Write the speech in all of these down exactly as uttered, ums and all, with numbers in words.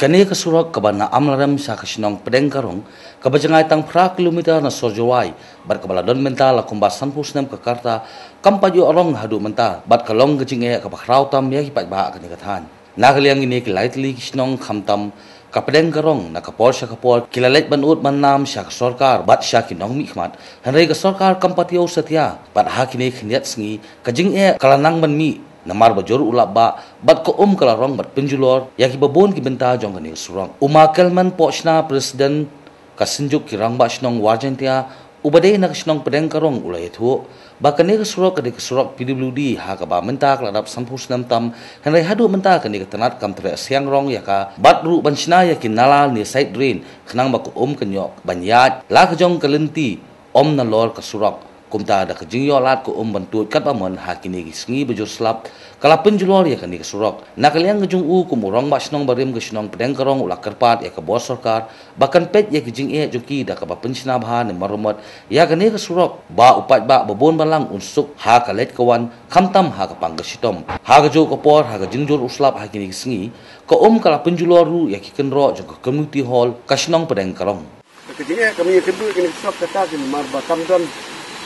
Kane ka surok kaba na Amlarem sha ka shnong Pdeng Karong, kaba jngai tang phra kilometer na sor Jowai, bad kaba la don mynta la kumba sanphew snem ka karta, kam pat ïoh rong haduh mynta, bad ka long ka jingeh kaba khraw tam ïa ki paidbah kane ka thaiñ. Na ka liang kine ki lai tylli ki shnong khamtam ka Pdeng Karong, na ka por sha ka por ki la leit ban ud ban nam sha ka sorkar bad sha ki nongmihkhmat, hynrei ka sorkar kam pat ïoh satia, bad ha kine khyndiat sngi ka jingeh ka la nang ban mih, namar ba jur u lap bah bad ka um ka la rong bad pynjulor ïa kiba bun ki bynta jong kane ka surok. U Ma Kelman Pohshna, President ka Synjuk ki Rangbah Shnong Warjengtia, uba dei na ka shnong Pdeng Karong, u la ïathuh ba kane ka surok ka dei ka surok P W D, ha kaba mynta ka la dap sanphew snem tam, hynrei haduh mynta kane ka tnat kam treh siang rong ïa ka, bad ruh ban shna ïa ki nala ne side drain, khnang ba ka um kan ïoh ban ïaid la ka jong ka lynti, ym nalor ka surok. Kumta da ka jingïoh lad ka um ban tuid katba mon ha kine ki sngi ba jur slap, ka la pynjulor ïa kane ka surok. Na ka liang ka jong u kum u Rangbah Shnong barim ka shnong Pdeng Karong, u la kyrpad ïa ka bor sorkar ba kan peit ïa ka jingeh jong ki da kaba pynshna bha ne maramot ïa kane ka surok, ba u paidbah ba bun balang un suk ha ka leit ka wan, khamtam ha ka pang ka shitom. Ha kajuh ka por, ha ka jingjur u slap ha kine ki sngi, ka um ka la pynjulor ruh ïa ki kynroh jong ka community hall ka shnong Pdeng Karong. Ka jingeh ka mih ïa ka dud kane ka surok kata ki, namar ba kam don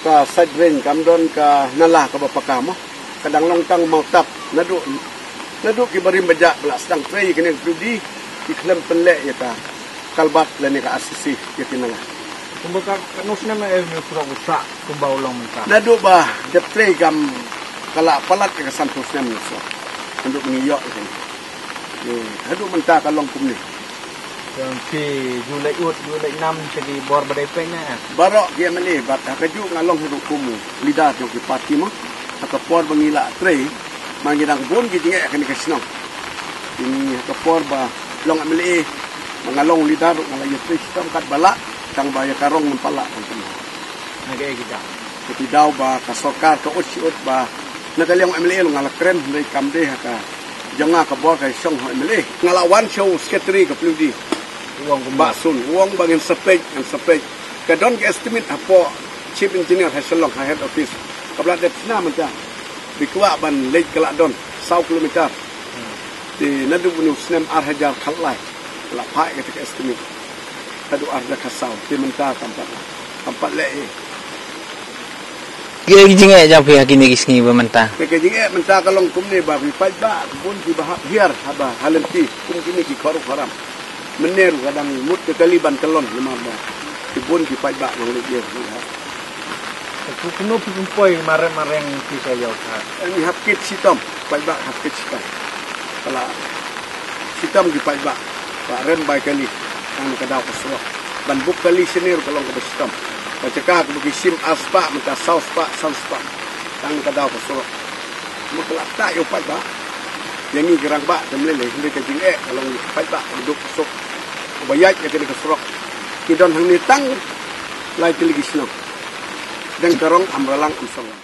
ka side drain, kam don ka nala kaba paka mo. Ka dang long tang mawtap. Naduh, naduh ki barim ba jah ba la sdang trei kane ka P W D, ki khlem pynleh ïa ka culvert lane ka R C C ïa ki nala. Kumba ka, katno snem eh, ïa u surok u sah kumba u long mynta? Naduh ba dep trei kam, ka la palat ïa ka sanphew snem ïa u surok. Naduh ba ngi ïoh ïa kane. Eh, haduh mynta ka long kumne. Ki ju leit ud, ju leit nam sha ki bor ba dei peit ne? Baroh ki M L A, bad ha kajuh nga long haduh kum u leader jong ki party mo. Ha ka por ba ngi la trei, ma ngi dang bun ki jingeh ha kane ka shnong. Kine ha ka por ba long M L A, ba nga long leader ruh nga la ïatrei shitom katba lah, tang ba ïa ka rong ngam pat lah tang kumne. Na kaei ki daw? Ki daw ba ka sorkar ka ud shi ud ba na ka liang M L A ruh nga la kren, hynrei kam dei ha ka jong nga ka bor ka shong ha M L A. Nga la wan sha u secretary ka P W D. U ong kumno? Bah Sun, u ong ba ngin sa peit, ngin sa peit. Ka don ka estimate hapoh Chief Engineer ha Shillong, ha head office. Kaba la dep shna mynta. Ba kwah ban leit ka la don saw kilometer. Te naduh une u snem ar hajar khatlai la phah ïa kata ka estimate. Haduh ar hajar khatsaw, te mynta kam pat, kam pat leh ei. Kaei ka jingeh jong phi ha kine ki sngi ba mynta? Te ka jingeh mynta ka long kumne ba ki paidbah, ki bun kiba hap hiar haba ha lynti kum kine ki kharuk haram. Mynne ruh ka dang mut ka kali ban kyllon namar ba ki bun ki paidbah nang leit ïa ki ha. Ku kumno phi pynpoi mareh mareng phi sa ïoh ka? Ngi hap kit shitom, paidbah hap kit shitom. Ka la shitom ki paidbah ba rem bai kali tang ka daw ka surok. Ban buh kali shane ruh ka long kaba shitom. Ka jaka kaba ki shim ar spah mynta saw spah, san spah tang ka daw ka surok. Mut ka la ktah ïa u paidbah. Ïa ngi ki rangbah te mlei lei, hynrei ka jingeh ka long ïa u paidbah ka duk ka suk. Ba ïaid ïa kane ka surok. Ki don hangne tang lai tylli ki shnong. Deng Karong, Amralang, Amsonglang.